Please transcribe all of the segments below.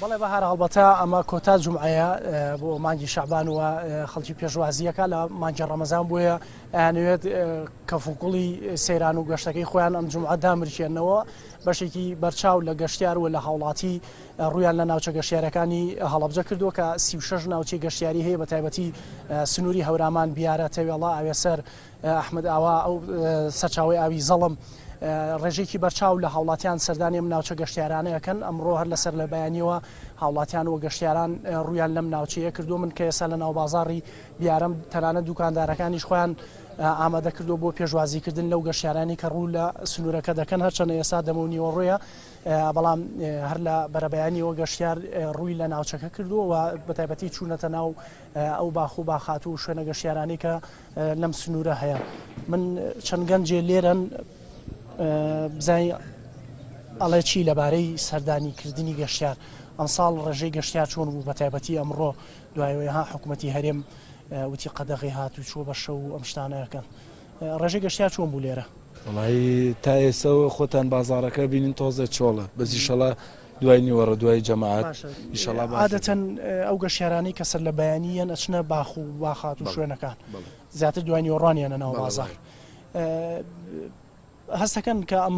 بەڵێ بەهار هەڵبەتە ئەمە کۆتا جومعەیە بۆ مانگی شەعبان و خەڵکی پێشوازییەکە لە مانگی ڕەمەزان بۆیە ئەیانەوێت کەفوکوڵی سەیران و گەشتەکەی خۆیان ئەم جومعە دامرکێنەوە بەشێکی بەرچاو لە گەشتیار و لە هاوڵاتی ڕوویان لە ناوچە گەشتیارەکانی هەڵەبجە کردووە کە 36 ناوچەی گەشتیاری هەیە بە تایبەتی سنووری هەورامان بیارە تەوێڵە ئاوێسەر ئەحمەد ئاوا ئەو سەرچاوەی ئاوی زەڵم ڕێژەیەکی بەرچاو لە هاوڵاتیان سەردانی ئەم ناوچە گەشتیارانە ئەکەن، ئەمڕۆ هەر لەسەر لە بەیانیەوە هاوڵاتیان و گەشتیاران ڕوویان لەم ناوچەیە کردووە، من کە ئێستا لە ناوبازاڕی بیارەم تەنانەت دوکاندارەکانیش خۆیان ئامادە کردووە بۆ پێشوازیکردن لەو گەشتیارانی کە ڕوو لە سنوورەکە دەکەن، هەرچەندە ئێستا دەمە و نیوەڕۆیە بەڵام هەر لە بەرەبەیانیەوە گەشتیار ڕووی لە ناوچەکە کردووە و بەتایبەتی چوونەتە ناو ئەو باخ و باخات و شوێنە گەشتیارانەی کە لەم سنوورە هەیە من چەند گەنجێ لێرەن بزانین ئەڵێ چی لەبارەی سەردانی کردنی گەشتیار ئەمساڵ ڕێژەی گەشتیار چۆن بوو بە تایبەتی ئەمڕۆ دوایەوەی ها حکوومەتی هەرێم وتی قەدەغی هات و چوە بە شەو و ئەم شتانەکەن ڕێژەی گەشتیار چۆن بوو لێرە؟ وەڵایی تا ئێسەوە خۆتان بازاڕەکە بینن تۆزێ چۆڵە بەس ئیشەڵا دوای نیوەڕۆ دوای جەماعەت ئیشەڵا باش عادەتەن ئەو گەشتیارانەی کە سەر لە بەیانی یەن ئەچنە باخ و باخات و شوێنەکان زیاتر دوای نیوەڕوان یەنە ناو بازاڕ هەستەکەن کە ئەم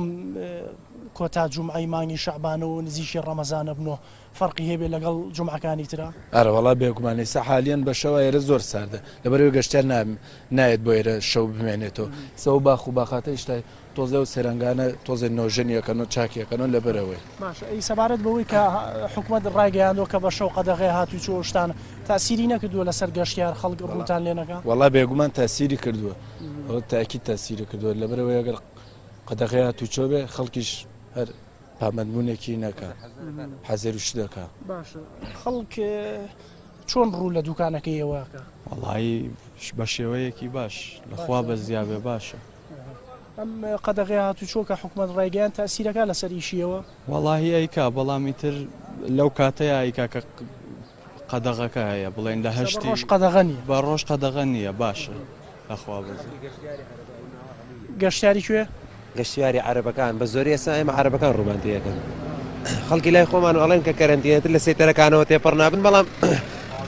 کۆتا جومعەی مانگی شەعبانە و نزیکی ڕەمەزانە بنۆ فەرقی هەبێ لەگەڵ جومعەکانی ترا؟ ئەرەوەڵا بێگومان ئێستا حالیەن بە شەوە ئێرە زۆر ساردە لەبەرئەوەی گەشتیار نایەت بۆ ئێرە شەو بمێنێتەوە ئێستا ئەو باخ و باخاتە هیشتا تۆزێ ئەو سەیرانگانە تۆزێ نۆژەنی ئەکەنەوە چاکی ئەکەنەوە لەبەرئەوەی. باشە ئەی سەبارەت بەوەی کە حکومەت ڕایگەیاندوە کە بە شەو قەدەغەیە هاتوچۆ و شتان تاسیری نەکردوە لەسەر گەشتیار خەڵک ڕووتان لێ نەکا؟ وەڵا بێگومان تاسیری کردوە ئەوە تاکید تاسیری کردوە لەبەرئەوەی ئەگەر قەدەغەی هاتوچۆ بێ خەڵکیش هەر پابەندبوونێکی نەکا حەزەر و شتەکە. باشە خەڵک چۆن ڕوو لە دوکانەکەی ئێوە ئەکا؟ وەڵایی بە شێوەیەکی باش لەخوا بەزیابێ باشە. ئەم قەدەغەی هاتوچۆ کە حکومەت ڕایگەیاند تەئسیرەکا لەسەر ئیشی ئێوە؟ وەڵاهی ئەیکا بەڵام ئیتر لەو کاتەیا ئەیکا کە قەدەغەکە هەیە بڵێن لە هەشتی ڕۆژ قەدەغە نییە بە ڕۆژ قەدەغە نییە باشە لەخوا بەزی. گەشتیاری کوێ؟ گەشتیاری عەرەبەکان بە زۆری ئێستا ئێمە عەرەبەکان ڕوومان تێەکەن خەڵکی لای خۆمان و ئەڵێن کە کەرەنتینەتر لە سەیتەرەکانەوە تێپەڕ نابن بەڵام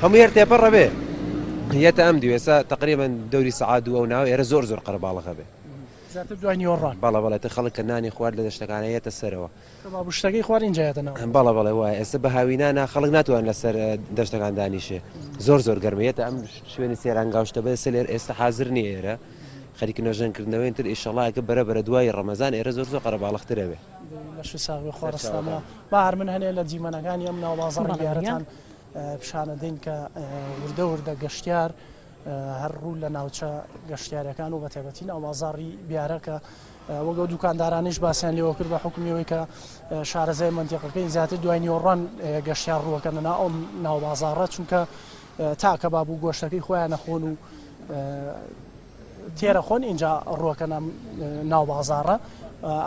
هەموو هەر تێپەڕ بێ یەتە ئەم دیو ئێستا تقریبا دەوری سەعات دوو ئەو ناو ئێرە زۆر زۆر قەرەباڵغە بێ زیاتر دوای نیوەڕان بەڵێ بەڵێ تر خەڵک کە نانی خوارد لە دەشتەکانە یەتە سەرەوە کەباب و شتەکەی خوارد ئینجا یەتە ناو بەڵێ بەڵێ وایە ئێستا بە هاوینانە خەڵک ناتوان لەسەر دەشتەکان دانیشێ زۆر زۆر گەرمە یەتە ئەم شوێنی سێرانگا و شتە بەسە لێر ئێستا حازر نییە ئێرە خەریکی نۆژەنکردنەوەین تر ئیشەڵا کە بەرە بەرە دوای ڕەمەزان ئێرە زۆر زۆر قەرەباڵغترە بێ. لەشی ساغ بێ خوا ڕستانەوە بەهار من هەنێ لە دیمەنەکانی ئەم ناوبازاڕی بیارەتان پیشانەدەین کە وردە وردە گەشتیار هەر ڕوو لە ناوچە گەشتیارەکان و بەتایبەتی ناوبازاڕی بیارە کە وەک ئەو دوکاندارانیش باسیان لێوە کرد بە حکومی ئەوەی کە شارەزای مەنتیقەکەی زیاتر دوای نیوەڕوان گەشتیار ڕووەکەنە ناو ئەم ناوبازاڕە چونکە تا کەباب و گۆشتەکەی خۆیان نەخۆن و تێرە خۆن ئینجا ڕووەکەنە ناو بازاڕە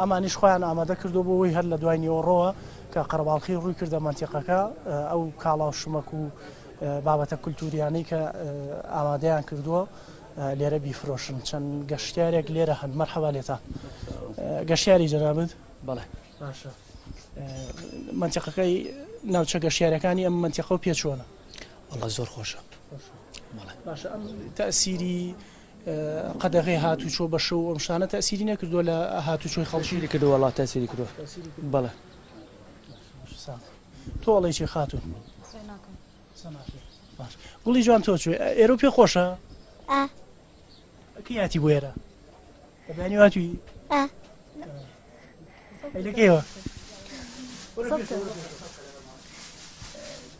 ئەمانیش خۆیان ئامادە کردو بۆ ئەوەی هەر لە دوای نیوەڕۆوە کە قەرەباڵخی ڕووی کردە مەنتیقەکە ئەو کاڵا و شمەک و بابەتە کولتوریانەی کە ئامادەیان کردووە لێرە بیفرۆشن چەند گەشتیارێک لێرە هەن مەرحەبا لێتان گەشتیاری جەنابت بەڵێ باشە مەنتیقەکەی ناوچە گەشتیارەکانی ئەم مەنتیقە و پێ چۆنە وەڵا زۆر خۆشە باشە ئەم تەسیری قەدەغی هاتوچۆ بە شەو ئەم شتانە تەسیری نەکردووە لە هاتوچۆی خەڵکی کردو وەڵا تەسیری کردو بەڵێ تۆ ئەڵێی چی خاتوون باش گوڵی جوان تۆ چوێ ئێرە پێ خۆشە کە یاتی بۆ ئێرە بەیانی واتوی لەکەیەوە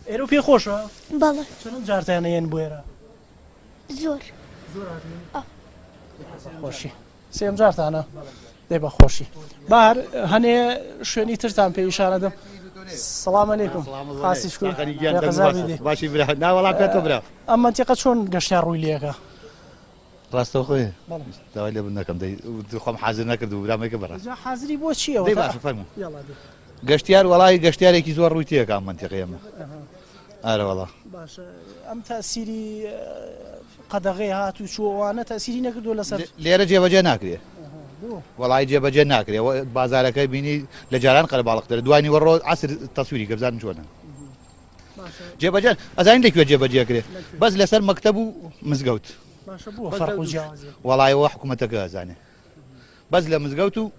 ئێرە پێ خۆشە بەڵێ چەند جارتیانە یەن بۆ ئێرە زۆر زۆر خۆشی سێم جارتانە دەی بەخۆشی بار هەنێ شوێنی ترتان پێ ئیشارە دەم سڵام عەلەیکم خاسی شکر باشی برا ناوەڵا پێ تۆ برا ئەم مەنتیقە چۆن گەشتیار ڕووی لێکە ڕاستەوخۆی داوای لێ بن نەکەم دەی خۆم حازر نەکرد و برامێکە بەڕاست حازری بۆ چییە دەی باشە فەرموو گەشتیار وەڵی گەشتیارێکی زۆر ڕووی تێکا ئەم مەنتیقەیە ئەمە ئارە وەڵا باشە ئەم تەسیری قەدەغەی هاتوچۆ ئەوانە تەسیری نەکردووە لەسەر لێرە جێبەجێ ناکرێ وەڵی جێبەجێ ناکرێ بازارەکە بینی لە جاران قەرەباڵغترە دوای نیوەڕۆ عەسر تەسویری کە بزانم چۆنە. جێبەجێ ئەزانین لەکوێ جێبەجێ کرێ بەس لەسەر مەکتەب و مزگەوت باشە بۆ فەرق و جیاوازی وەڵایەوە حکوومەتەکە ئەزانێ بەس لە مزگەوت و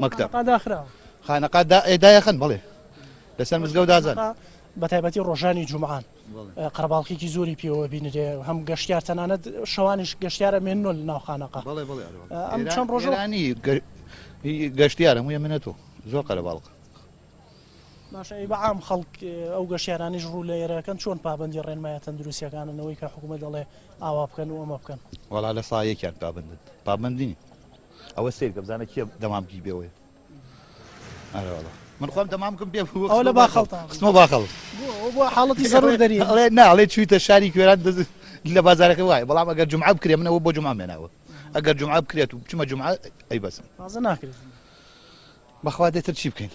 مەکتەب داخراوە خانەقا دایەخەن بەڵێ لەسەر مزگەوت دازان بە تایبەتی ڕۆژانی جومعان قەرەباڵخێکی زۆری پێوە بینرێ هەم گەشتیار تەنانەت شەوانیش گەشتیارە مێنۆ لە ناو خانەقا ئەم چەند ڕۆژانی گەشتیارە موە منە تۆ زۆر قەرەباڵق باشە ئەی بەعام خەڵک ئەو گەشتیارانیش ڕوو لە ئێرەکەن چۆن پابندی ڕێنمایە تەندروستیەکاننەوەی کە حکوومەت دەڵێ ئاوا بکەن و ئەمە بکەن وەڵا لە سایەکیان پابندن پابندنی ئەوە سیر کە بزانە کێ دەمامکی بێەوەی من خۆم دەمامکم پێ بوو ئەوە لە باخەڵتان خستمە باخەڵ بۆ حاڵەتی زەرور دەری ئەڵێ نا ئەڵێ چوویتە شاری کوێران لە بازارەکە وایە بەڵام ئەگەر جمعە بکرێ منەوە بۆ جمعە مێناوە ئەگەر جمعە بکرێت و بچمە جمعە ئەی بەسم تازە ناکرێت بەخوا دێتر چی بکەین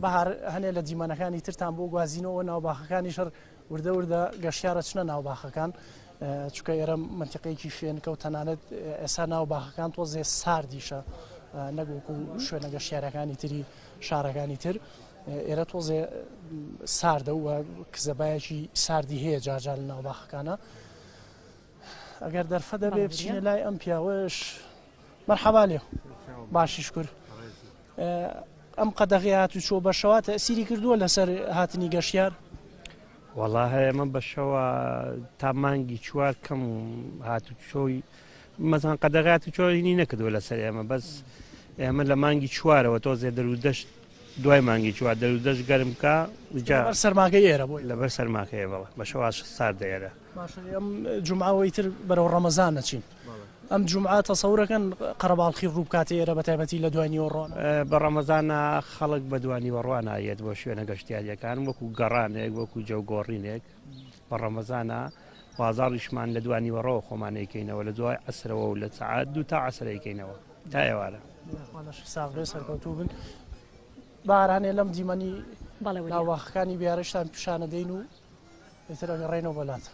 بەهار هەنێ لە دیمەنەکانی ترتان بۆ گوازینەوە ناو باخەکانی شەر وردە وردە گەشتیارە چنە ناو باخەکان چونکە ئێرە مەنتیقەیەکی فێنکە و تەنانەت ئێستا ناو باخەکان تۆزێ ساردیشە نەک وەکو شوێنە گەشتیارەکانی تری شارەکانی تر ئێرە تۆزێ ساردە و کزەبایەکی ساردی هەیە جارجار لە ناو باخەکانە ئەگەر دەرفە دەبێ بچینە لای ئەم پیاوەش مەرحەبا لێ باشی شکر ئەم قەدەغی هاتوچۆ بەشەوە تەسیری کردووە لەسەر هاتنی گەشتیار؟ وەڵا هەیە بە شەوە تا مانگی چوار کەم هاتوچۆی مەزان قەدەغات و چۆینی نەکردووە لەسەر ئێمە بەس ئێمە لە مانگی چوارەوە تۆزێ دەرودەشت دوای مانگی چوار دەرودەشت گەرم بکە سەرماکە ئێرە بۆ لەبەر سەرماکەیە بەڵێ بە شەواش سارد ئێرە باشە ئەم جومعەوەی تر بەرەو ڕەمەزان نەچین ئەم جومعە تەسەورەکەن قەرەباڵخی ڕوو بکاتە ئێرە بە تایبەتی لە دوای نیوەڕۆن؟ بە ڕەمەزانە خەڵک بە دوا نیوەڕوانە یەت بۆ شوێنە گەشتیاریەکان وەکو گەڕانێک وەکو جەوگۆڕینێک بە ڕەمەزانە بازاڕیشمان لە دوا نیوەڕۆوە خۆمان ئەیکەینەوە لە دوای عەسرەوە و لە سەعات دوو تا عەسر ئەیکەینەوە تا ئێوارە. خوا لەشی ساغ بێ سەرکەوتوو بن. بارانێ لەم دیمەنی بەڵێ وریا. ناوباخەکانی بیارەشتان پیشانەدەین و ئیتر ئەگەڕێینەوە بۆ لات.